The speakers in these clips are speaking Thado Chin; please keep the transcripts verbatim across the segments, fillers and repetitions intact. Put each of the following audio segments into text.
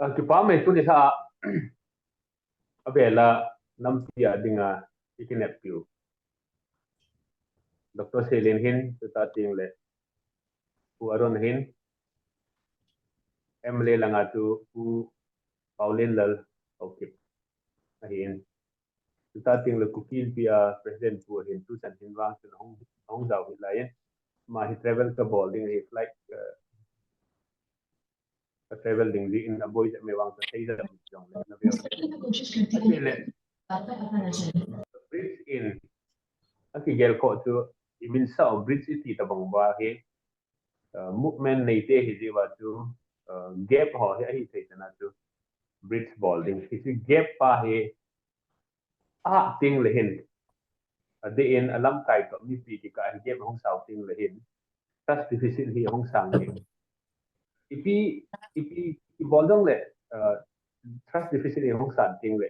Ka kipah mai tuni sa a, a vela nampi a dinga i kinep piu. Doctor Selen hin, tuta ting le, Pu Aron hin, M L A langa tu Pu Paulen Lal Haokip ahin. Tuta ting le Kuki Inpi a President pu ahin, tuchan hin vang chun hong, hong jao hi lai in. Ama hi travel ka bol ding hi flight, uh, ka travel ding di in a boi ja me vang sa thei ja jong le na veo. Ati le, bridge in, a kigel ko chu i min sa o bridge iti ta bang ba hi, uh, movement nei te hi ji wa chu, uh, gap ho hi ahi thei ta na chu bridge bol ding. Hi chu gap pa hi a ting le hin, a de in a lamkai to mipi kikah hi gap hong sao ting le hin, trust deficit hi hong sang hi. Ipi, ipi, i bol dong le, uh, trust deficit hi hong sang ting le,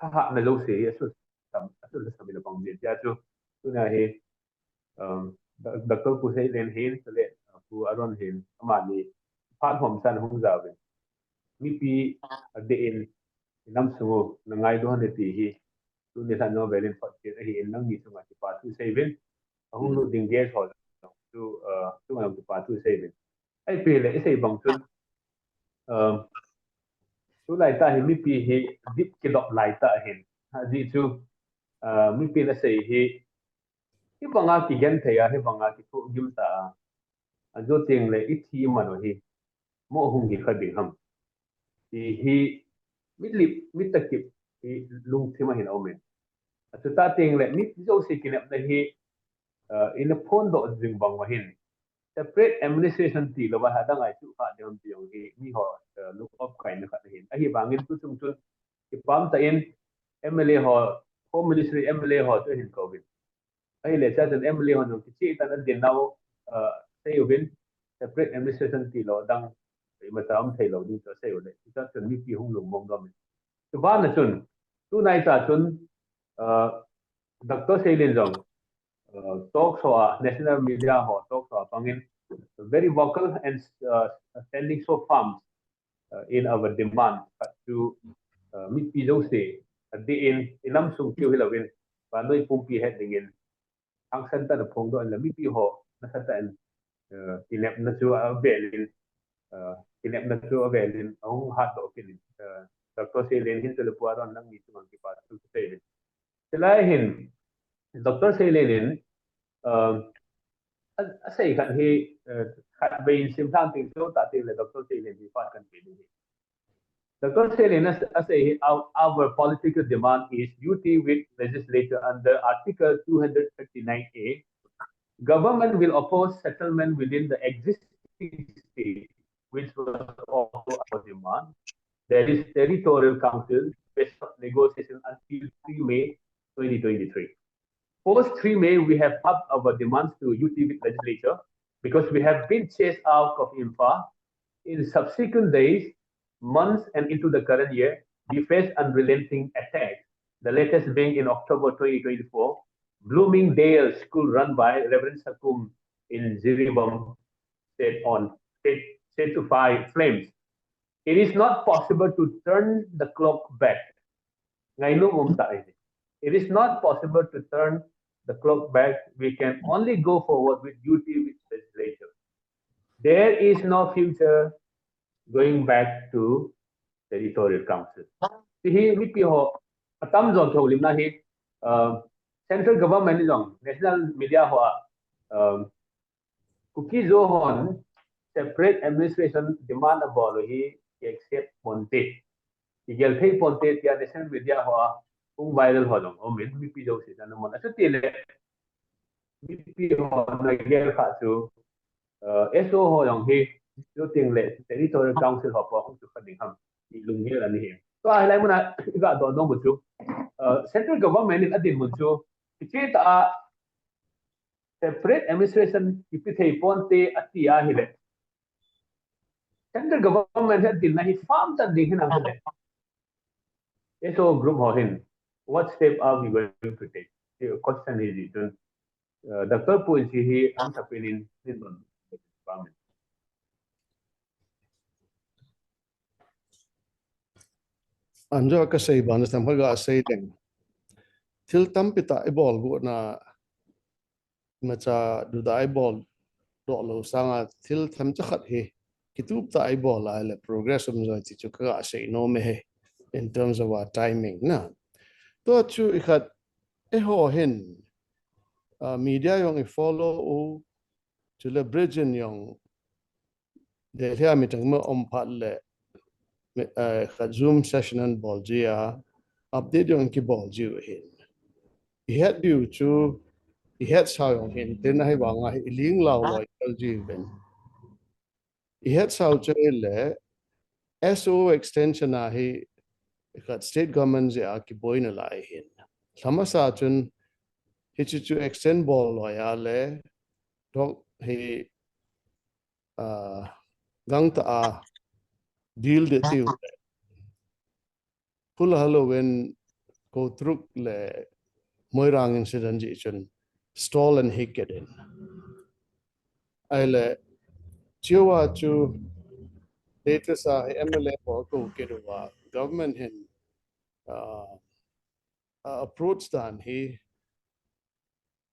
thahat na lo se hi asu sam, asu sam le pang dia chu, tuna hi, um, Doc-, Doctor Pu Selen hin, le, uh, Pu Aron hin, amani, phat hom san hong jao ve. Mipi a de in, i nam sungu, na ngai do han ti hi, tuni sa no velin phot kit ahi in nangni chunga kipa thu sei vin. A hung lut ding guest ho chu, uh, chunga kipa thu sei vin. Ai pi le i sei bang chun, um, tu lai ta hi mipi hi dip kidop lai ta hin. Ha ji chu, uh, mipi na sei hi, hi banga kigen thei a, hi banga kithu gim ta a. A jo ting le i thi man o hi, mo hung hi kha ding ham. Ti hi, mi lip, mi takip, hi lungthim a hin a um in. A chu ta ting le, mi jo si kinep na hi, uh, in a phon do jing bang wa hin. Separate administration ti lo wa ha dang ai chu kha ding ham ti jong hi, mi ho, uh, lung op kai na kha na hin. Ahi bangin tu chung chun, i pam ta in, M L A ho, Home Ministry M L A ho chu hin ko vin. Ahi le, cha chun M L A ho jong kichi tan a din nau, uh, sei u vin, separate administration ti lo dang, i ma cha um thei lo ding chu sei u le. Cha chun mipi hung lung mong dom in. Chu ban na chun, tu nai ta chun, uh, Doctor Selen jong, uh, talk show a, national media ho, talk show a pangin, very vocal and, uh, standing so firm, uh, in our demand, khat chu, uh, mipi jo se, a di in, i nam sung kiu hi lo in, ba noi pumpi het ding in, hang san ta na phong do an la mipi ho, na sa ta an, uh, kinep na chu a velin, uh, kinep na chu a velin, a hung hat do kin, uh, Doctor Selen hin chu le Pu Aron nangni chu mang kipa chu te. Chulai hin, Doctor Selen in, um, a, a sei khat hi, uh, khat vei in sim thang ting chu ta ting le Doctor Selen hi pat kan pe ding hi. Doctor Selen a, a sei hi, our, our political demand is U T with legislature under Article two hundred thirty-nine A. Government will oppose settlement within the existing state, which was also our demand. There is territorial council based on negotiation until three May twenty twenty-three. Post three May, we have upped our demands to U T with legislature because we have been chased out of Imphal. In subsequent days, months, and into the current year, we face unrelenting attacks, the latest being in October twenty twenty-four, Bloomingdale School run by Reverend Sakum in Jiribam set on, set, set to fire flames. It is not possible to turn the clock back. Ngainom um ta ahi. It is not possible to turn the clock back. We can only go forward with U T with legislature. There is no future going back to territorial council. Ti hi mipi ho atam jong thou lim na hi, uh, central government ni jong national media ho a, um, Kuki Zo hon separate administration demand a bol u hi ki accept ponte. Ki gel thei ponte tia national media ho a hung viral ho jong um in mipi jouse na mon. A chu ti le mipi ho na gel kha chu, uh, S O ho jong hi, chu ting le territorial council ho po hung chu kha ding ham. Ti lunggel ani hi. Tua hi lai mun a i ga do no mu chu, uh, central government in a din mun chu, ki che ta a separate administration ki pe thei ponte a ti a hi le. Central government hi a din na hi firm tan ding hin ang hi le. S O group ho hin, what step are we going to take? Ti question hi ji chun, uh, Doctor Pu in si hi ang sa pinin, nin don. Amen. Anjo ka sei ban tam ka sei leng. Thil tampi tah i bol go na, imacha duda i bol doh lou sanga thil themcha khat hi kitup tah i bol a le progress um jo ti chu ka sei nom e he, in terms of our timing na. Tua chu i khat eiho hin, ah, media jong i follow u, chule Bridget jong Delhi a meeting ma um phat le, mi, eh, khat Zoom session an bol ji a, update jong ki bol ji u hin. I het diu chu, i het sa jong hin, tin ahi vanga hi i ling lau loi kal ji u hin. I het sau chu hi le, S O extension a hi khat state government jeh a kiboina lai hin. Lha masa chun hichi chu extend bol loi a le, tok hi, ah, gangtah a deal de tiu le. Phula halo ven ko truk le Moirang incident ji chun stall an hi kit in. Ahile, chiwa chu latest a hi M L A ho ko kit uva, government hin, ah, ah, approach dan hi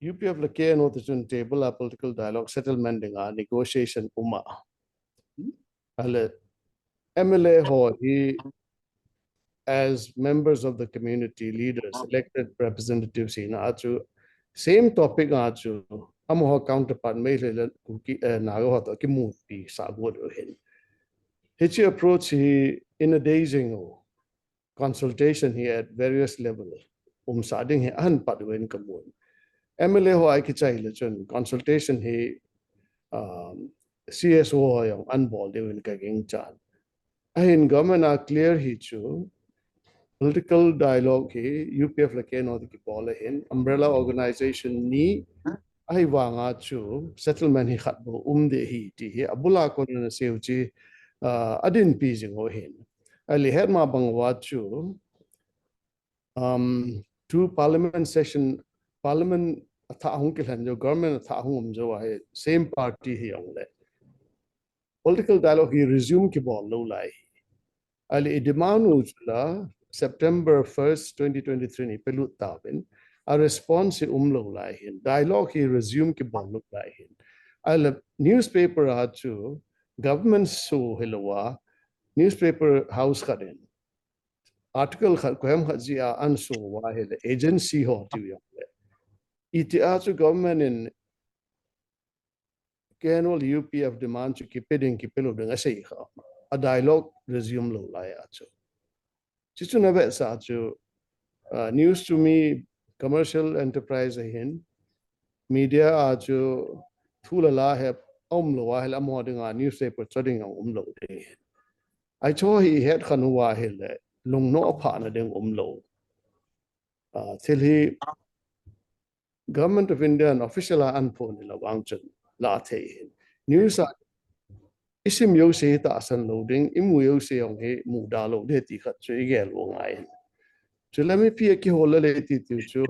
U P F le K N O te chun table a political dialogue settlement dinga negotiation um a. Ahile, M L A ho hi as members of the community, leaders, elected representatives hina a chu same topic a chu amaho counterpart Meitei le Kuki, eh, Naga ho to kimupi sa got u hin. Hichi approach hi in a dei jing u consultation hi at various level um sa ding hi ahin pat uvin ka mun. M L A ho a kichai le chun consultation hi, um, C S O ho jong an bol diu in ka ging chan. Ahin government a clear hi chu political dialogue hi U P F le K N O te kibol ahin umbrella organization ni ahi vanga chu settlement hi khat bou um de hi ti hi abula kon na seu chi, ah, adin pi jing u hin. Ahile het ma bang uva chu, um, two parliament session, parliament athah hung kilhen jo, government athah hung um jo a hi same party hi jong le political dialogue hi resume kibol lou lai. Ahile i demand u chu la September first, twenty twenty-three ni pelut tauvin, a response hi um lou lai hin, dialogue hi resume kibol lou lai hin. Ahile newspaper a chu government soh hilou a, newspaper house khat in article khat, koiham khat jeh a an soh uva ahile agency ho tiu jong le. Iti a chu government in K N O le U P F demand chu kipe ding, kipe lou ding asei kha. A dialogue resume lou lai a chu. Chuchu na vetsah chu, ah, news chu mi commercial enterprise ahin, media a chu thu le la he um lou a, ahile amaho dinga newspaper cho ding jong um lou ding hin. Ahi chu hi het khan uva ahile, lungnoh phah na ding um lou. Ah, thil hi Government of India in official a an phon hilou vang chun la thei hin. News a i sim jouse hi tahsan lou ding, i mu jouse jong hi muda lou ding ti khat chu i gel u ngai hin. Chule mipi a kihol le le ti tiu chu,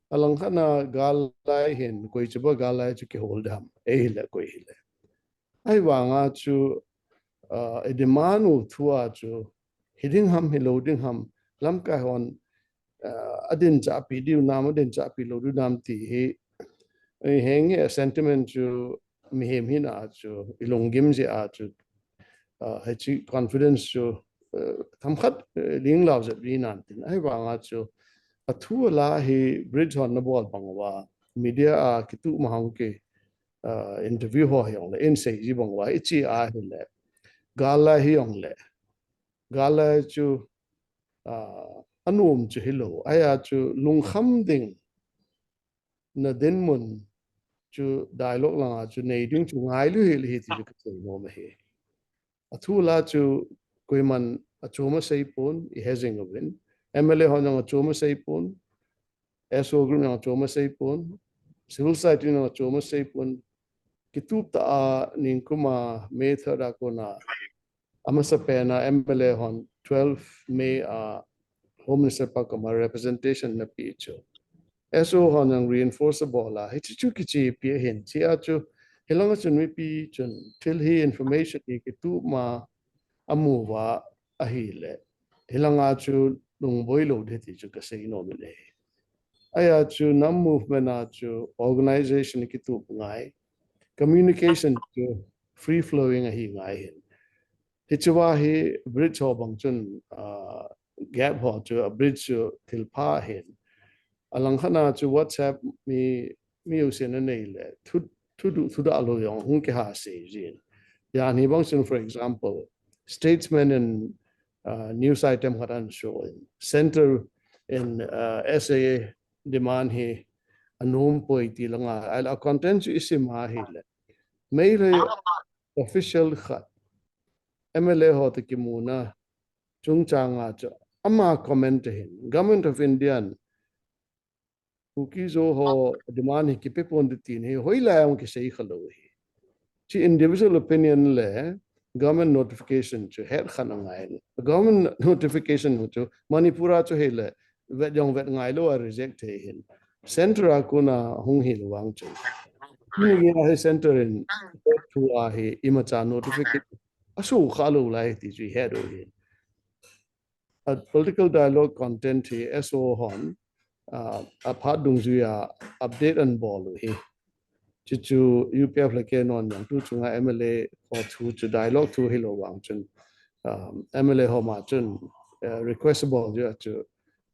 alang khat na gal lai hin, koi chu ba gal lai chu kihol dam, ei hile koi hile. Ahi vanga chu, ah, i demand u thu a chu, hi ding ham, hi lou ding ham, lamkai hon, ah, adin chahpi diu nam, adin chahpi lou diu nam ti hi, i heng hi a sentiment chu, mihem hina chu, i lunggim jeh a chu, ah, hichi confidence chu, eh, themkhat, eh, ling lau jep ding nan tin. Ahi vanga chu, a thu a la hi Bridget hon na bol bang uva, media a kitup ma hung ki, ah, interview ho hi jong le, in sei ji bang uva, i chi ahile. Gal lai hi jong le. Gal lai chu, ah, anom chu hilou. Ahi a chu lungkham ding na dinmun chu dialogue langa chu nei ding chu ngailu hel hi ti chu ka sei nom ahi. A thu la chu koiman achom asei pon, i he jing uvin. M L A hon jong achom asei pon, S O group jong achom asei pon, civil society jong achom asei pon. Kitup tah a nikum a May third a kona, amasapen a M L A hon twelve May a Home Minister pa koma representation na pe chu. S O hon jong reinforce abol a, hichi chu kichepi ahin, chi a chu, hilanga chun mipi chun, thil hi information hi kitup ma amu uva ahile. Hilanga chu lungboi lou ding ti chu kasei nom in ahi. Ahi a chu nam movement a chu organization kitup ngai, communication chu free flowing ahi ngai hin. Hichea hi bridge ho bang chun, ah, gap ho chu a bridge chu thil pha hin. Alang khat a chu WhatsApp mi, mi usen anei le, thu, thu du, thu da lo jong hung kihasei jin. Jan hi bang chun, for example, statesman in, uh, news item khat ana show in, centre in, uh, S A A demand hi anom poi ti langa, ahi a content chu isim a hile, Meitei official khat, M L A ho toh kimuna chungchang a chu ama comment ahin, Government of India in Kuki Zo ho demand hi kipe pon ding tin hi hoilai a hung kisei kha lou hi. Chu individual opinion le government notification chu het khan angai. Government notification hu chu Manipur a chu hile vet jong vet ngai lou a reject thei hin. Centre a kona hung hilou vang chu. Ni a hi centre in thu a hi imacha notification aso kha lou lai ti chu ihet u hin. A political dialogue content hi S O hon, ah, aphat dungjuia update ana bol u hi. Chuchu U P F le K N O in jong tu chunga M L A ho thu chu dialogue thu hilou vang chun, um, M L A ho ma chun, eh, request bol jia chu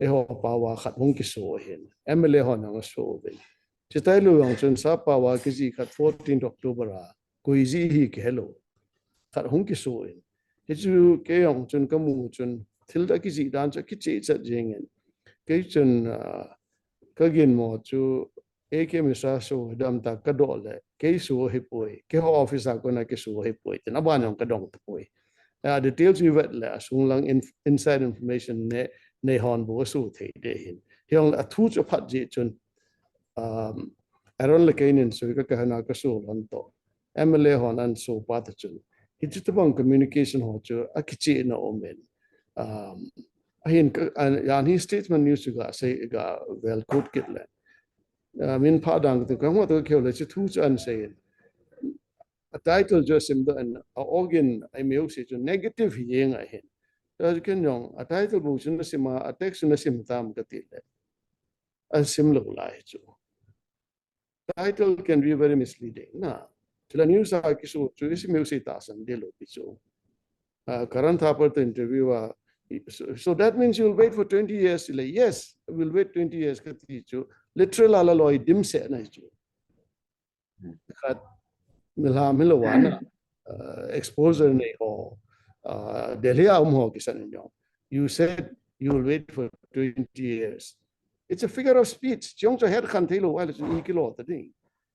eiho pao a khat hung kiso hin. M L A hon jong aso uvin. Chuti lou vang chun sa pao a kijih khat fourteenth October a koi jih hi kihelou. Khat hung kiso in. Hichu kei jong chun kamu chun thil a kijih dan chu kicheh chet jeng in. Kei chun, ah, kaginmo chu A K Mishra so dam ta kadoh le, kei so hipoi, keiho office a kona kiso hipoi, tin aban jong kadong tapoi. Ah, details ivet le, asung lang in, inside information nei, nei hon bou aso thei ding hin. Hijongle athu chu aphat jeh chun, um, Aaron le keinin sui ka, ka hana kaso lhon toh. M L A hon ana so pa ta chun. Hichu tabang communication ho chu akichehna um in. Um, ahin ka, an, jan hi Statesman News chu gasei, gavel quote kit le. Uh, min pha dang tu ka hung tu keu le chu thu chu ana sei in. A title chu asim doh in, a organ, a email se chu negative hi jeng ahin. Chu ken jong, a title bou chu nasim a, a text chu nasim tam kati le. Asim lou lai chu. Title can be very misleading na. Chule news a kiso chu isi music tahsan ding lou pi chu. Uh, Karan Thapar toh interview a, so, so that means you'll wait for twenty years. Like, yes, we'll wait twenty years kati chu. Literal a la loi dimset na chu. Hmm. Khat, milham hilou vang a, uh, exposure nei ho, uh, Delhi a um ho kisan in jong. You said you'll wait for twenty years. It's a figure of speech. Chong chu het khan thei lou, ahile chu i kilo ta ding.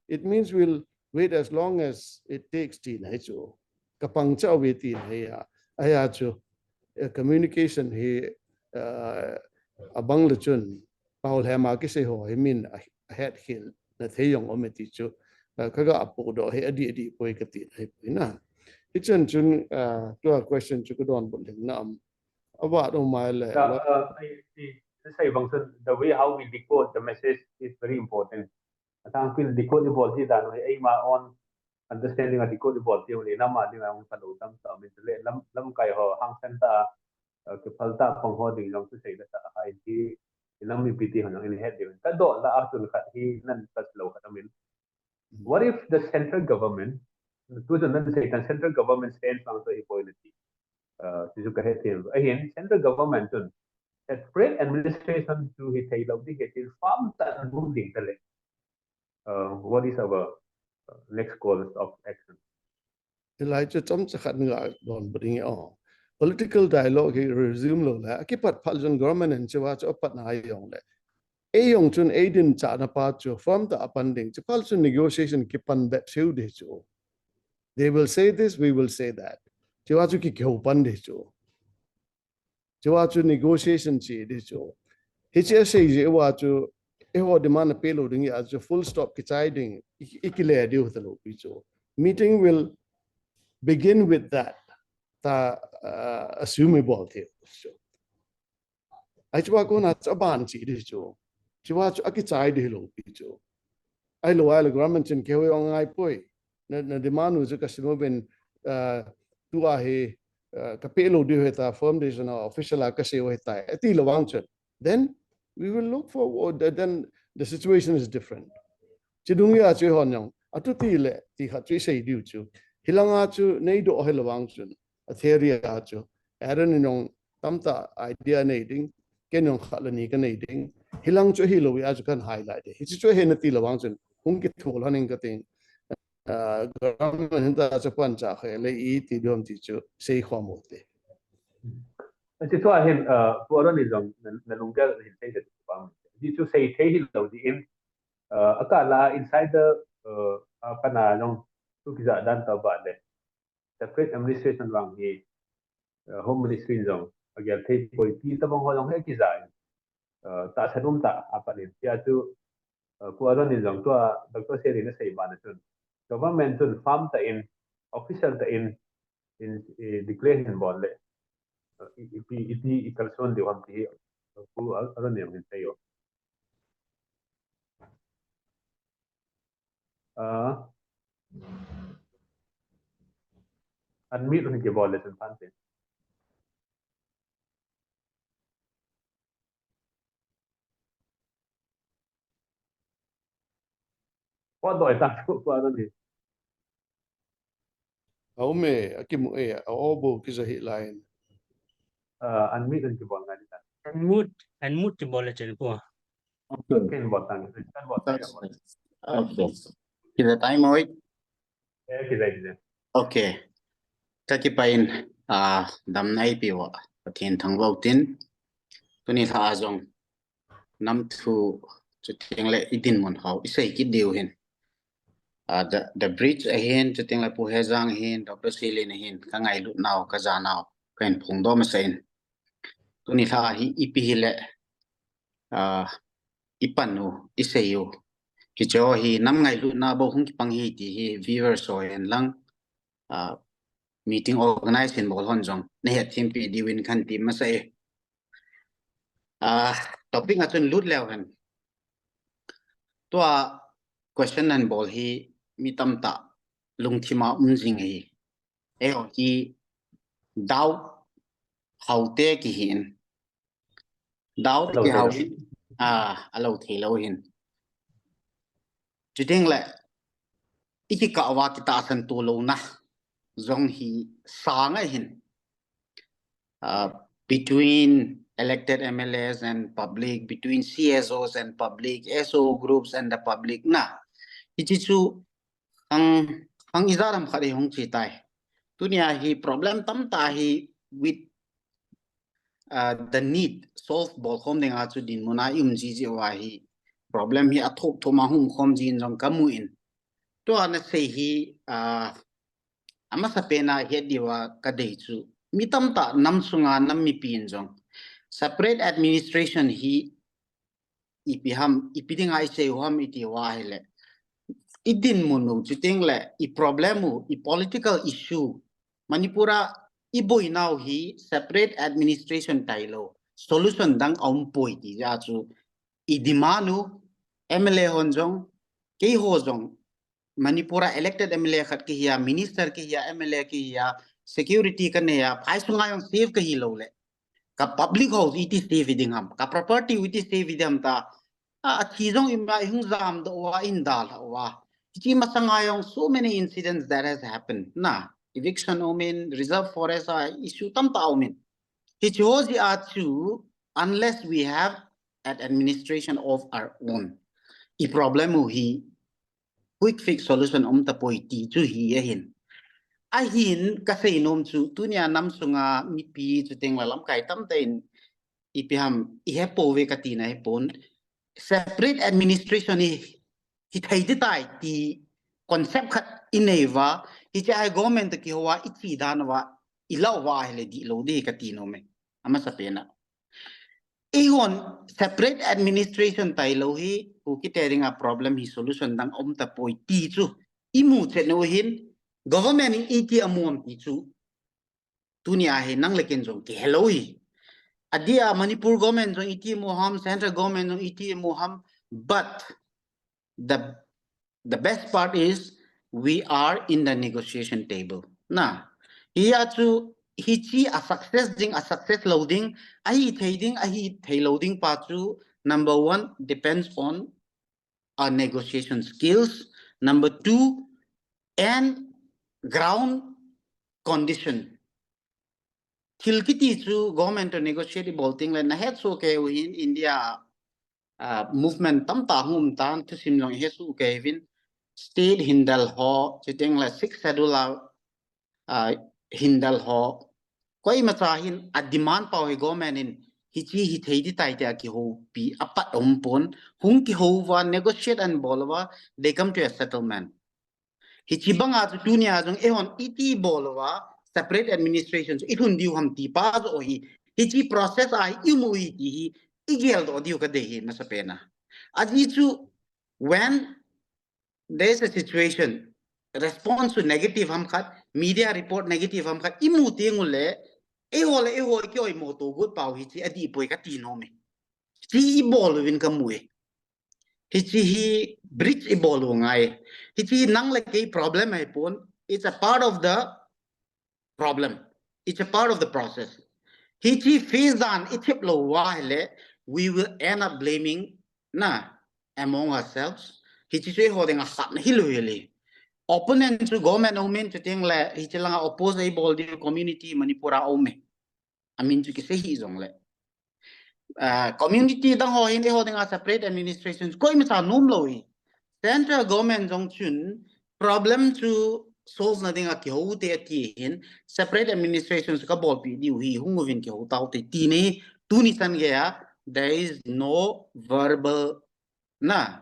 It means we'll wait as long as it takes ti na hi chu. Ka pang cha ve ti na hi a. Ahi a chu, eh, communication hi, uh, abang le chun, pao lhema kisei ho hi min a, ahet khel na thei jong um e ti chu, uh, ka ga apodoh hi adih adih poi kati na hi poi na. Hichan chun, uh, tua question chu ka donbut lhing na am. Ava do mai le. Ka, uh, I, I, Sai bang chun, the way how we decode the message is very important. Atang pin decode ibol ji dan hi, eima own understanding a decode ibol ji ni, nam a ding a hung phalou tam tam in le, lam, lamkai ho, hangsan ta, uh, kiphal ta phong ho ding jong chu sei le ta, ha, in ti, in nam mipi ti ho jong in het ding. Ka doh la a chun khat hi nan touch lou khat amin. What if the central government, tu chun nan sei tan central government stance lang chu hi poi na ti. Uh, chu chu ka het thei. Ahin, central government chun separate administration chu hi thei lou ding hi tin firm ta an bung ding ta le. Uh, what is our, uh, next course of action? Hilai chu chomcha khat nga donbut ding e. Political dialogue hi resume lou le, akipat phat chun government in chua chu apat na jong le. Ei jong chun ei din chana pa chu firm ta apan ding. Chuphat chun negotiation kipan bet thei ding chu. They will say this, we will say that. Chua chu ki kihou pan ding chu. Chua chu negotiation chi ding chu. Hiche asei jeh uva chu, eiho demand a pe lou ding a chu full stop kichai ding, i, i kile diu ta lou pi chu. Meeting will begin with that. Ta, uh, assume ibol thei chu. Ahi chua kona chu aban chi ding chu. Chua chu akichai ding lou pi chu. Ahilou, ahilou, government chun kihou jong ngai poi. Na, na demand u chu ka sim uvin, uh, tua hi, uh, ka pe lou diu ahi tai, firm decision a official a ka sei u ahi tai, ati lou vang chun, then we will look for, then the situation is different. Chidung a chu hon jong, atu ti le, ti khat chu i sei diu chu. Hilang a chu nei doh ahi lou vang chun, a theory a chu. Aaron in jong tamtah idea nei ding, ken jong khat le ni ka nei ding. Hilang chu hi lou a chu kan highlight e. Hichu chu hi na ti lou vang chun, hung kithol hon ing ka ting. Ah, government hin ta chu pan cha khe le i ti diu ham ti chu sei khom u te. Ati chu a hin, ah, Pu Aaron in jong na, na lunggel hin sei de tu pa. Ti chu sei thei hi lou di in, ah, a ka la inside the, ah, a ka na jong tu kija dan ta ba le. Separate administration vang hi, uh, Home Ministry in jong a gel thei poi ti tabang ho jong hi kija in, uh, tahsan um tah a pan in. Tia chu, uh, Pu Aaron in jong tua Doctor Seri na sei ban a chun, government chun firm tah in, official tah in, in, eh, declare hin bol le, uh, i, i, i, i, i kalson diu ham ti hi, uh, Pu Aaron in jong hin sei u. Ah. Unmute hung kibol le chun pan te. Pot doi ta chu pa ni. A um e, a kimu e, a o bou kija hi lai in. Ah, unmute hung kibol ngai ta. Unmute, unmute kibol le chun Pu. Okay. Ken bol tang, ken bol tang. Okay. Kija tai moi. Eh, kija, kija. Okay. Ka kipah in, ah, damna i pe uva, Pathen thangvah u tin. Tuni lha a jong, nam thu, chuteng le i dinmun ho, i sei kit diu hin. Ah, the, the bridge ahin, chuteng le Pu Hejang ahin, Doctor Selin ahin, ka ngailut nau, ka ja nau, ka hin phongdoh masa in. Tuni lha hi ipi hile, ah, i pan u, i sei u. Hiche hi nam ngailutna bou hung kipang hi ti hi viewers ho hen lang, ah, meeting organize hin bol hon jong na hetthempi diuvin kahin ti masa e. Ah, topic a chun lut leu hen. Tua question nahin bol hi mi tamtah lungthim a um jing ahi. Eiho hi doubt ho te kihin. Doubt kihou hin. Ah, a lo thei lou hin. Chuteng le, i kikah uva kitahsan to louna jong hi sang ahin. Uh, between elected M L As and public, between C S Os and public, S O groups and the public na. Hiche chu khang, khang ijat ham khat hi hung chi tai. Tunia hi problem tamtah hi with, uh, the need solve bol khom dinga chu dinmun a i um jiji uva hi problem hi athop thop a hung khom jin jong kamu in. Tua na sei hi, ah, amasapen a het diuva kadei chu. Mi tamtah nam sunga nam mipi in jong separate administration hi ipi ham, ipi dinga i sei u ham i ti uva ahile. I dinmun u, chuteng le, i problem u, i political issue. Manipur a i boina u hi separate administration tailou. Solution dang aum poi ti jeh a chu i demand u, M L A hon jong, keiho jong, Manipur a elected M L A khat kahi a, minister kahi a, M L A kahi a, security kanei a, phai sunga jong safe kahi lou le. Ka public ho iti safe ding ham, ka property iti safe ding ham ta. A, athi jong ima i hung jamdoh uva, i dalha uva. Hiche masanga jong so many incidents that has happened. Na, eviction um in, reserve forest a issue tamtah um in. Hiche ho jeh a chu, unless we have an administration of our own, i problem u hi quick fix solution um tapoi ti chu hi ahin. Ahin kasei nom chu, tunia nam sunga mipi chuteng le lamkai tamtah in ipi ham i hepouve kati na hepon. Separate administration hi, hithei ding tai ti concept khat i nei uva, hiche hi government toh kihou a i chi dan uva, i lau uva ahile dihlou ding kati nom e. Amasapen a. Eihon separate administration tailou hi, Kuki te dinga problem hi solution dang um tapoi ti chu i mu chet u hin, government in iti amu ham ti chu. Tunia hi nang le ken jong kihelou hi. Adeh a Manipur government jong iti amu ham, central government jong iti amu ham, but the, the best part is we are in the negotiation table. Na, hia chu hichi a success ding, a success lou ding, ahi thei ding, ahi thei lou ding pa chu, number one, depends on our negotiation skills. Number two, and ground condition. Thil kiti chu government to negotiate i bol ting le na het so ke u hin India, uh, movement tam ta hum tan thusim long he su ke vin state hindal ho, chiteng le six schedule a, uh, hindal ho. Koima cha hin a demand pau hi government in hichi hi thei di tai te a kiho pi a pat um pon hung kiho va negotiate an bol va they come to a settlement. Hichi banga chu tunia jong ehon iti bol va separate administration chu i thun diu ham ti pa jo hi. Hichi process a hi i mu hi ti hi i gel do diu ka de hi masa pena. Aji chu when there is a situation, response to negative ham khat, media report negative ham khat, i mu ting u le, eiho le eiho ki oi mo to gut pau hichi adi poi ka ti no me. Chi i bol vin ka mu e. Hichi hi bridge i bol u ngai. Hichi nang le kei problem ai pon. It's a part of the problem. It's a part of the process. Hichi phase dan i thip lo wa hele, we will end up blaming na among ourselves. Hichi chu eiho ding a khat na hi lo hele. Opponent chu government o min chu ting le, hichi langa oppose ei bol di community Manipur a o me. Amin chu ki se hi jong le. Uh, community dang ho hin eiho ding a separate administration koi mi sa num lo hi. Central government jong chun problem chu solve na ding a kiho te ati hin separate administration ka bol pi diu hi hung uvin kiho tau te ti ni tuni san ge a there is no verbal na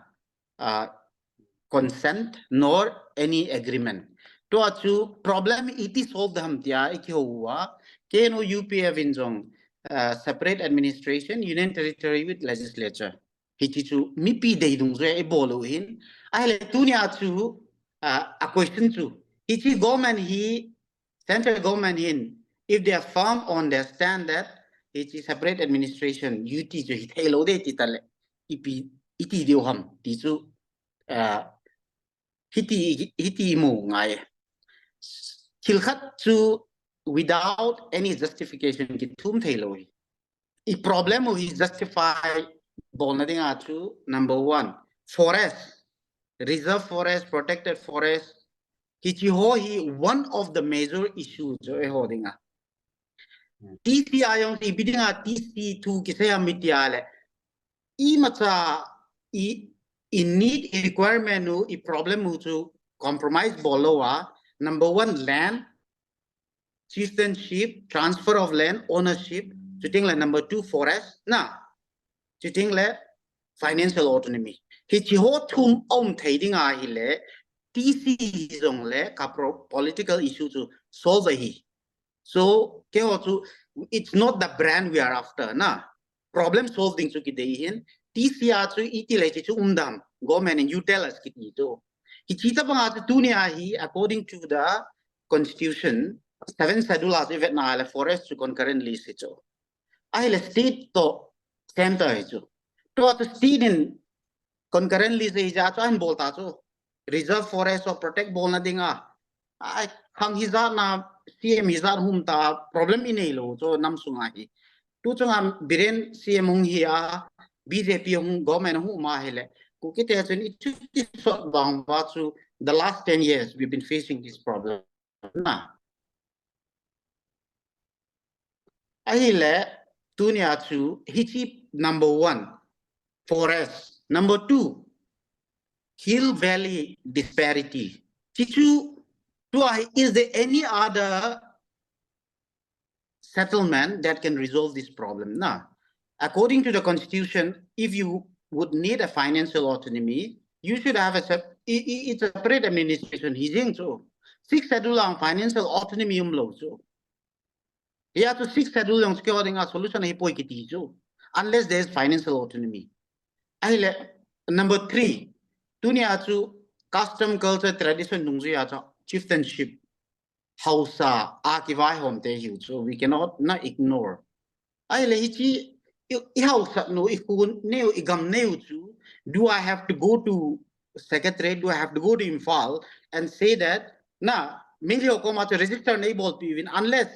uh, consent nor any agreement. Tua chu problem iti solve dam tia i kiho ua K N O U P F in jong uh, separate administration, union territory with legislature. Hichi chu mipi dei dung zui i bol u hin. Ahile tunia chu uh, a question chu hichi government hi central government hin if they are firm on their stand that hichi separate administration U T chu hi thei lo de ti tale ipi iti diu ham ti chu uh, hiti hiti mu ngai. Thil khat chu without any justification ki thum thei lo hi. I problem u hi justify bol na ding a chu number one, forest, reserve forest, protected forest, hichi ho hi one of the major issues jo eiho ding a. T C a jong si biding a T C thu kisei a mi tia le. I macha i, i need i requirement u i problem u chu compromise bol lo a. Number one, land, chieftainship, transfer of land, ownership, chuting le number two, forest, na, chuting le financial autonomy. Hichi ho thum om thei ding a hi le, T C hi jong le ka pro political issue chu solve hi. So, ke ho chu, it's not the brand we are after, na. Problem solving chu ki dei hin, T C a chu iti le chi chu um dam, government in you tell us kiti chu. Hichi ta banga chu tunia hi, according to the constitution, seven schedule a chu vetna le forest chu concurrent lease hi chu. Ahile state to center hi chu. To to state in concurrent lease hi ja chu an bol ta chu. Reserve forest o protect bol na ding a. Ai, khang hi ja na C M hi ja hum ta problem i nei lo chu nam sunga hi. Tu chunga Biren C M hung hi a B J P hung government hung ma hi le. Ku kite chun i chu ti sot bang ba chu the last ten years we've been facing this problem. Na. Ahile, tunia chu, hichi number one, forest. Number two, hill valley disparity. Chichu, tua, is there any other settlement that can resolve this problem? Na. According to the constitution, if you would need a financial autonomy, you should have a sep- i- i- it's a separate administration. Hi jing chu. Six schedule ang financial autonomy um lo chu. Hia chu six schedule jong chu keiho dinga solution hi poi kiti chu. Unless there is financial autonomy. Ahile, number three, tunia chu custom, culture, tradition nungjuia chu chieftainship. Haosa a kivaihom te hiu chu we cannot na ignore. Ahile hichi i, i haosa nu i khun neu i gam neu chu do I have to go to secretariat, do I have to go to Imphal and say that na Meitei ho koma chu register nei bolpi uvin unless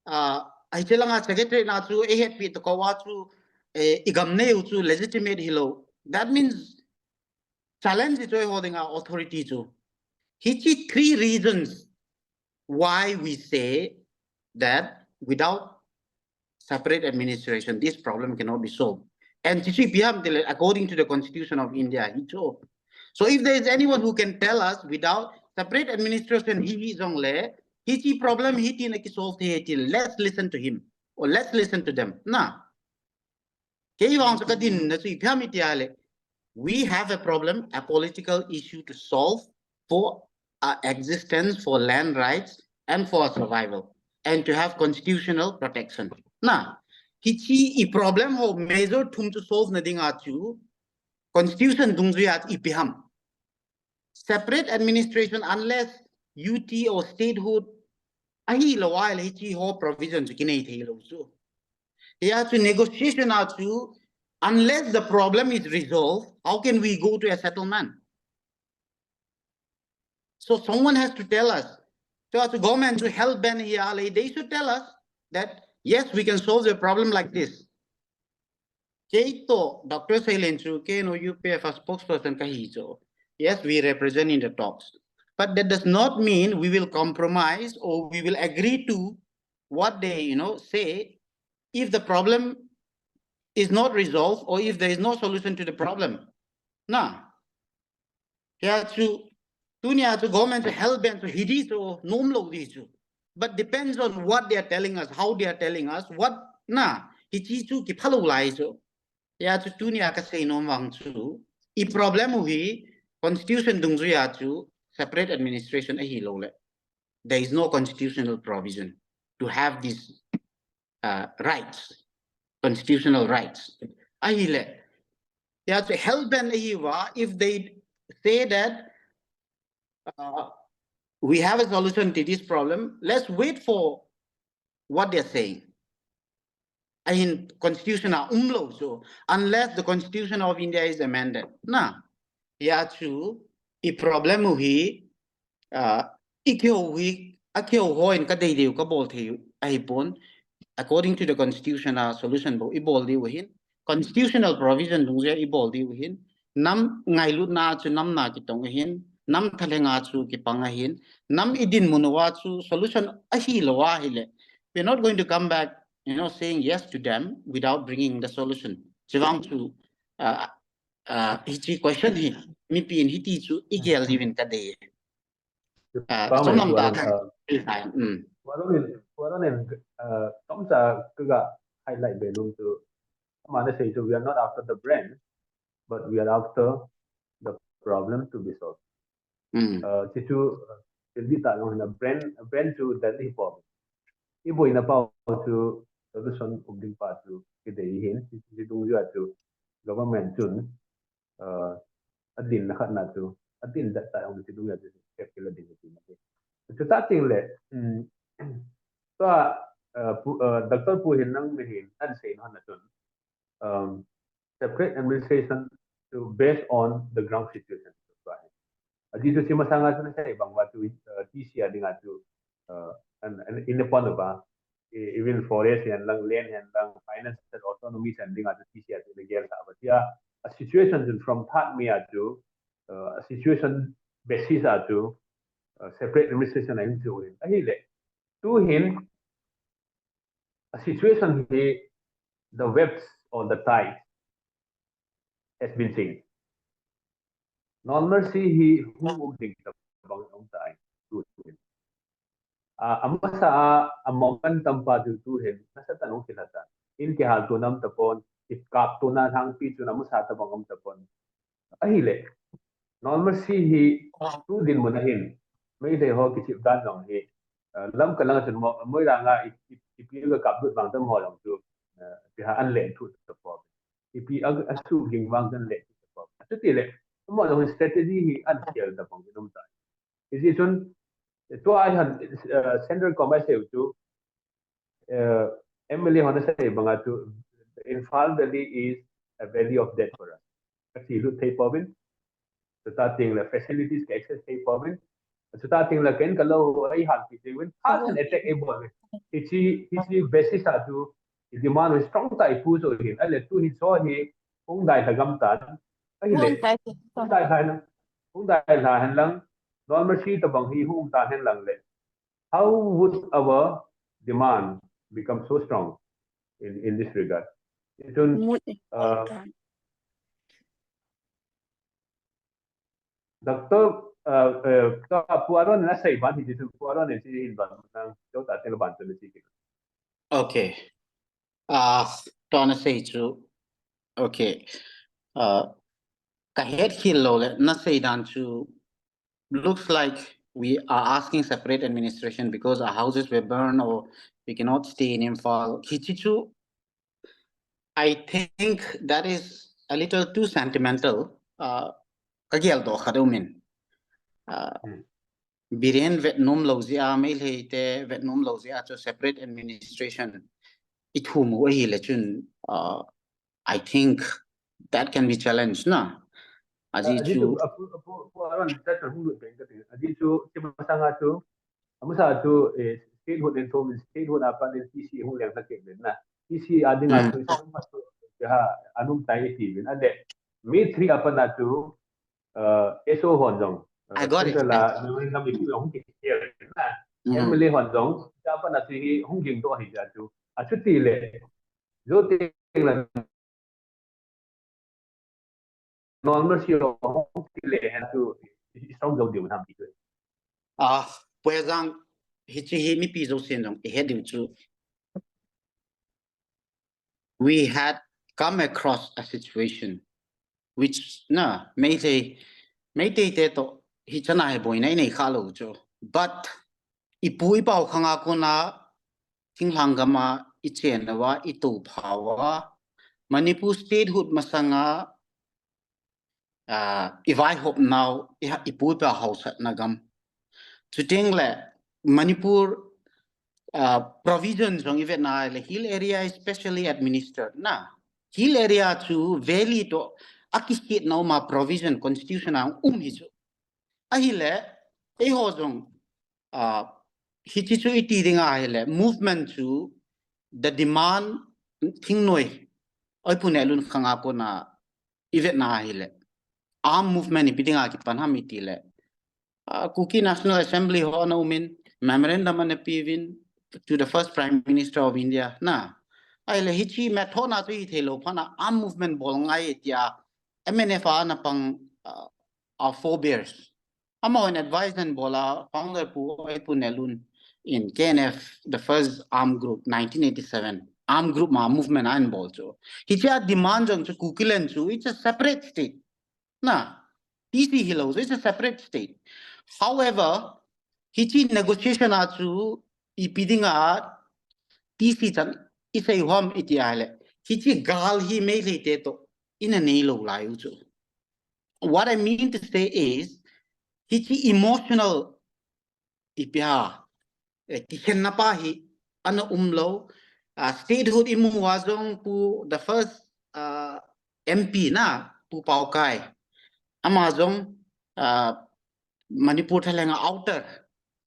uh, ahi chelanga secretary na chu eihetpi to kawa chu eh, igam neu chu legitimate hilou. That means challenge chu eiho dinga authority chu. Hichi three reasons why we say that without separate administration, this problem cannot be solved. And chichi piham tile according to the Constitution of India, hicho. So if there is anyone who can tell us without separate administration, hi hi jongle, hichi problem hi tin aki solve the til, let's listen to him or let's listen to them. Na. Kei vang chu kadin na chu ipi ham iti le. We have a problem, a political issue to solve for our existence, for land rights, and for our survival, and to have constitutional protection. Na, hichi i problem ho major thum chu solve na dinga chu constitution dungjuia ipi ham. Separate administration unless U T or statehood ahi lo a le hichi ho provision chu kinei thei lo chu. Hia chu negotiation a chu unless the problem is resolved, how can we go to a settlement? So someone has to tell us. So as a government to help ben here, they should tell us that yes, we can solve the problem like this. Kei to Doctor Seilen chu K N O U P F a spokesperson kahi chu. Yes, we represent in the talks. But that does not mean we will compromise or we will agree to what they, you know, say if the problem is not resolved or if there is no solution to the problem. Na. Hia chu, tunia chu government chu help ben chu hi di chu, nom lo di chu. But depends on what they are telling us, how they are telling us, what na, hichi chu kiphalou lai chu. Hia chu tunia kasei nom vang chu, i problem u hi constitution dungjuia chu separate administration ahi lo le. There is no constitutional provision to have this uh, rights, constitutional rights. Ahile, ya chu help ben ahi va, if they say that uh, we have a solution to this problem, let's wait for what they're saying. Ahin constitution a um lo chu, unless the Constitution of India is amended. Na, ya chu i problem u hi uh, i kihou hi, a kihou ho in kadei deu kabol thei u ahi pon. According to the constitution a solution bou i bol diu ahin, constitutional provision dungjuia i bol diu ahin, nam ngailutna chu nam na kitong ahin, nam thalenga chu kipang ahin, nam i dinmun uva chu solution ahi lo ahile, we're not going to come back, you know, saying yes to them without bringing the solution. Chivang chu uh, uh, hichi question hi mipi in hiti chu i gel diuvin kadei. Ah, Pam, chom lam ta Tuaran, thang. Ah, Tuaran in, Tuaran in, ah, chomcha kaga highlight be nom chu, ama na sei chu, we are not after the brand, but we are after the problem to be solved. Mm. Ah, chi chu, ah, thil dih tah jong hin a brand, brand chu Delhi pom. I boina pau chu solution um ding pa chu kidei hin, chi, chi dungjuia chu government chun, uh, adinna khatna chu, adin dat ta ong chi dungjuia chu step kila ding ti na. Chuta teng le, um, tua, uh, pu, uh, Doctor Pu hin nang me hin, an sei na na chun, um, separate administration to based on the ground situation. Aji chu chi masanga chu na sei bang uva chu, uh, T C a dinga chu, uh, an, an in the pon uva, e, even forest hen lang, land hen lang, financial autonomy hen dinga chu T C a chu na gel sa uva. Tia, a situation chu from third May a chu, uh, a situation basis a chu, uh, separate administration a hin chu hin. Ahile, tu hin, a situation hi, the webs or the tide has been changed. Normalcy hi hung um ding tabang um tai. Tu hin. A, amasa a, a moment tampa chu tu hin, nasatah in hung kilha tan. In kihal tuna um tapon, i kap tuna thangpi chu amasa tabang um tapon. Ahile, normalcy hi tu dinmun a hin, Meitei ho kichep dan jong hi, uh, Lamka langa chun mo, Moirang a i, i, ipi ga kap lut vang tam ho jong chu, uh, ti ha an lenthu tapon. Ipi a, a suging vang kan lenthu tapon. Chuti le, amaho jong strategy hi an khel tapon um tai. Hijeh chun, tua a hin, uh, Central Command sei u chu, uh, M L A hon asei banga chu, Imphal Valley is a valley of death for us. Ka chelut thei pouvin, chuta teng le facilities ka access thei pouvin, chuta teng le ken ka lou ei halpi thei uvin, thah chan attack ei bol uvin. Hichi, hichi basis a chu, i demand strong tah i pu chu hin, ahile tu hi chu hi, hung dai lha gam tan. Ahile, hung dai lha, hung dai lha hen lang, normalcy tabang hi hung tan hen lang le. How would our demand become so strong in, in this regard? Itun, uh, Doctor, uh, uh, Pu Aaron na sei ban hi chu, Pu Aaron ni si hin ban nang, jo ta te ban chu ni si. Okay. Ah, to na sei chu. Okay. Uh, ka het hil lou le, na sei dan chu, looks like we are asking separate administration because our houses were burned or we cannot stay in Imphal. Hichi chu, I think that is a little too sentimental. Uh, ka gel doh khat um in. Uh, Biren vetnom lou jeh a, Meitei te vetnom lou jeh a chu separate administration i thum u ahile chun, uh, I think that can be challenged na. Ajeh chu, ajeh chu, chima sanga chu, amasa chu, eh, statehood len thum, statehood a pat len T C hung leng kha kit len na. T C a dinga chu, ha, anum tai ti vin. Ade, mi three a pat na chu, uh, S O hon jong, uh, I got it. Central a, memorandum issue hung kit na. Mm. M L A hon jong, cha pat na chu hi hung ging doh hi ja chu. Achuti le, jo te la normalcy hung kit le hen chu strong jo diu nam ti chu. Ah, Pu Hejang, hichi hi mipi jousen jong i het diu chu. We had come across a situation which na Meitei, Meitei te to hi chana he boina i nei kha lou chu. But i pu i pau khanga kona thinglhang gam a i chen uva, i tou pha uva, Manipur statehood masanga, ah, i vaihop nau, i ha-, i pu i pa hausatna gam. Chuteng le Manipur, ah, provision jong i vet na le hill area specially administered na. Hill area chu valley to a kikhit na uma provision constitution a um hi chu. Ahile, eiho jong, ah, hichi chu i ti ding ahile, movement chu the demand thingnoi, oi Pu Nehlun khanga kona i vet na ahile, arm movement ipi dinga kipan ham i ti le, ah, Kuki National Assembly ho ana um in, memorandum ana pe uvin to the first Prime Minister of India na. Ahile hichi method na chu i thei lou phat na arm movement bol ngai tia M N F a ana pang, ah, our forebears. Amahon advice ana bol a, founder Pu, Pu Nehlun in K N F, the first armed group, nineteen eighty-seven. Armed group ma movement ana bol chu. Hichia demand jong chu Kukiland chu, it's a separate state. Na, T C hilou chu, it's a separate state. However, hichi negotiation a chu ipi dinga T C chan i sei u ham i ti ahile, hichi gal hi Meitei te to ina nei lou lai u chu. What I mean to say is, hichi emotional ipi ham, eh, kikhenna pa hi ana um lou, ah, statehood i mu uva jong Pu the first, ah, M P na, Pu Paokai. Ama jong, ah, Manipur thalheng a outer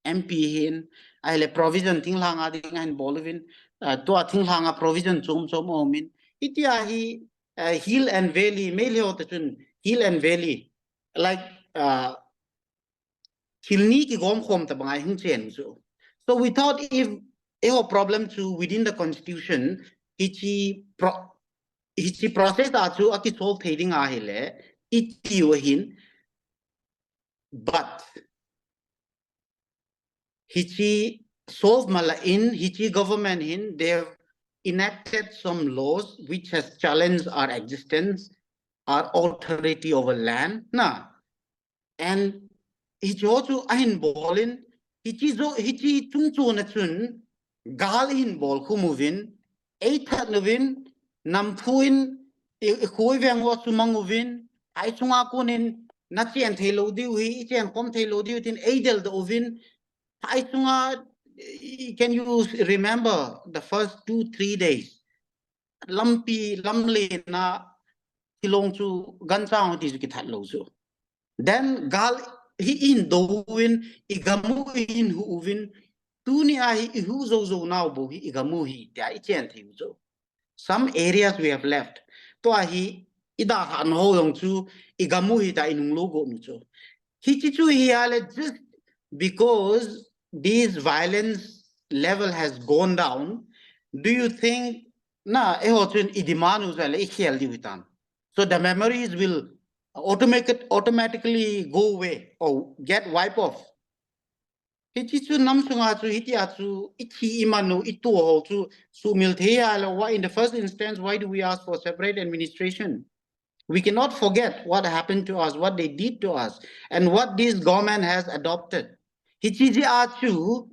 M P hin, ahile provision thinglhang a ding ahin bol uvin, ah, tua thinglhang a provision chom chom aum in. Hitia hi, ah, hill and valley, Meitei ho te chun hill and valley, like, ah, thil ni kigom khom tabang a i hung chen chu. So we thought if eiho problem chu within the constitution, hichi pro-, hichi process a chu aki solve thei ding ahile, i tiu ahin, but hichi solve mala in, hichi government hin, they've enacted some laws which has challenged our existence, our authority over land, na. And hicho chu ahin bol in, hichi jo, hichi chungchon a chun, gal ihin bol khum uvin, eithat uvin, namphu in, i, i kho i veng ho chu mang uvin, ai chunga konin, na chen thei lou diu hi, i chen khom thei lou diu tin, eidel doh uvin, ai chunga, i, can you remember the first two, three days? Lampi, lamlen a, thilong chu gancha ti chu kithat lou chu. Then gal hi in do uvin, i gam u in hu uvin, Tuni a hi i hu zo zo nau bou hi i gam u hi tia i chen thei u chu. Some areas we have left. Tua hi i dalhah na ho jong chu i gam u hi tia i nung lo go nu chu. Hichi chu hi a le just because this violence level has gone down, do you think na eiho chun i demand u chu le i khel diu hi tam? So the memories will automatic, automatically go away or get wiped off. Hichi chu nam sunga chu hitia chu i thi i man u i tuah ho chu sumil thei a lo, why in the first instance, why do we ask for separate administration? We cannot forget what happened to us, what they did to us, and what this government has adopted. Hichi jeh a chu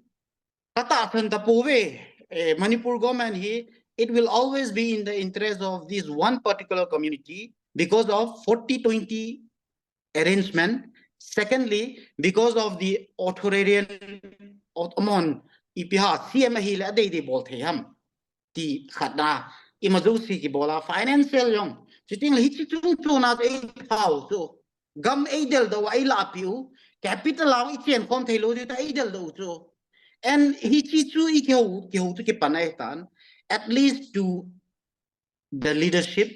ka tahsan tapouve, eh, Manipur government hi, it will always be in the interest of this one particular community because of forty twenty arrangement. Secondly, because of the authoritarian, aut-, amon, ipi ham, C M ahi le adei dei bol thei ham. Ti khat na, ima jouse kibol a, financial jong. Chuting le hichi chung chung na ei pau chu. Gam ei del doh a ei lapi u. Capital a i chen khom thei lou diu ta ei del doh u chu. And hichi chu i kihou, kihou chu kipan ahi tan. At least to the leadership,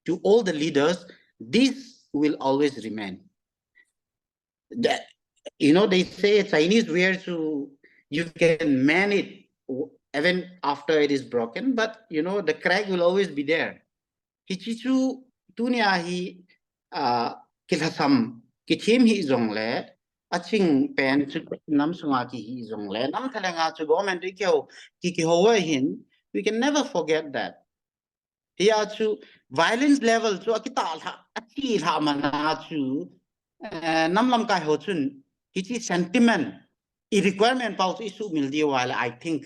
to all the leaders, this will always remain. That, you know, they say Chinese ware, so you can mend it w-, even after it is broken, but, you know, the crack will always be there. Hichi chu tuni a hi, ah, kilhasam, kithem hi jong le, aching pen chu nam sunga kihi jong le, nam thalheng a chu government i kihou, ki, kihou a hin, we can never forget that. Hia chu violence level chu akitah lha, achi lha man a chu, eh, nam lamkai ho chun, hichi sentiment, i requirement pau chu i sumil diu a le, I think,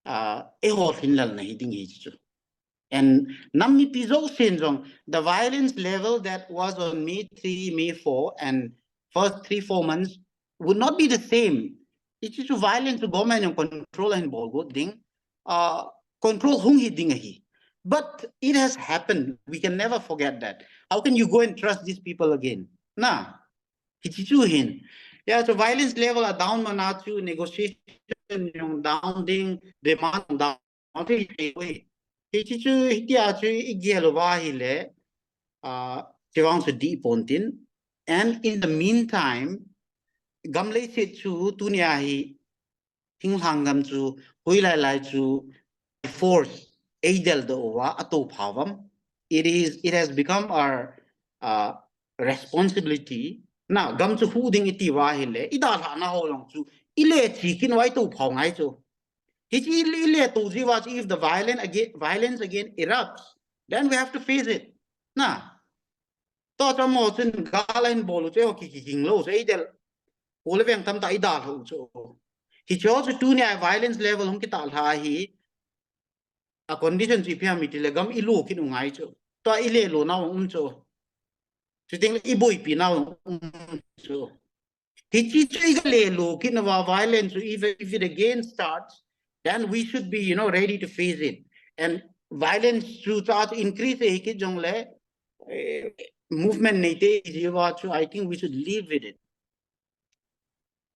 ah, eiho lhinlel na hi ding hichi chu. And nam mipi jousen jong, the violence level that was on May three, May four, and first three, four months would not be the same. Hichi chu violence chu government jong control ahin bol got ding, uh, control hung hi ding ahi. But it has happened. We can never forget that. How can you go and trust these people again? Na, hichi chu hin. Ya, so violence level a down man a chu negotiation jong down ding, demand down ding. Hichi chu hitia chu i gel uva ahile, ah, chevang chu dih pon tin. And in the meantime, gam leiset chu tuni a hi thinglhang gam chu hoilai lai chu force ei del doh uva ato pha uvam. It is, it has become our, uh, responsibility. Na, gam chu hu ding i ti uva ahile, i dalhah na ho jong chu i le chi kit uva i to pha u ngai chu. Hichi i le, i le to ji uva chu, if the violence again, violence again erupts, then we have to face it. Na, to chamo chun gal ahin bol u chu, eiho ki, ki, ging lou chu, ei del. Ko le veng tam ta i dalhah u chu. Hicho chu tuni a violence level hung kitah lha hi, a condition chu ipi ham i ti le gam i lo kit u ngai chu. To i le lo nau um chu. Chuting le i boipi nau um chu. Hichi chu i ga le lo kit na uva violence chu, if, if it again starts, then we should be, you know, ready to face it. And violence chu cha chu increase hi kit jong le, eh, movement nei te ji uva chu, I think we should live with it.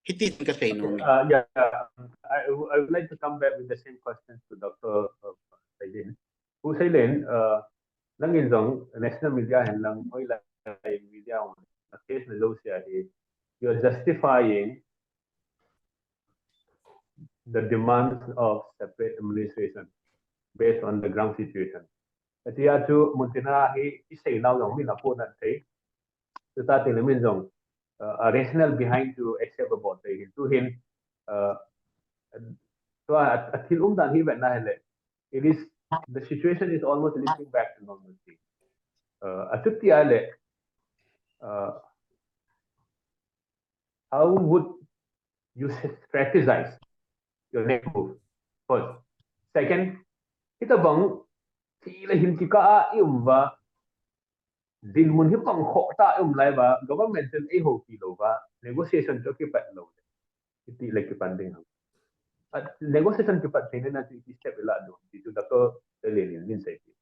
Hiti ka sei nom e. Uh, yeah, I, I would like to come back with the same question to Doctor, uh, Seilen. Pu Seilen, uh, nangin jong national media hin lang, hoilai media hin lang, case na jouse a hi, you are justifying the demands of separate administration based on the ground situation. Atia chu muntina hi i sei nau jong min a puna thei. Chuta teng le min jong, uh, a rationale behind to accept a bol thei hin. Tu hin, uh, tua a, a thil umdan hi vet na hile, it is, the situation is almost slipping back to normalcy. Uh, a chuti a le, uh, how would you strategize your next move? First. Second, hitabang, thi le him kikah a i um uva, dinmun hi bang khoh ta i um lai uva, government chun ei houpi lou uva, negotiation chu kipat lou le, iti le kipan ding ham? A, negotiation kipat theina chu iti step i la diu ham ti chu Doctor Seilen in min sei ti.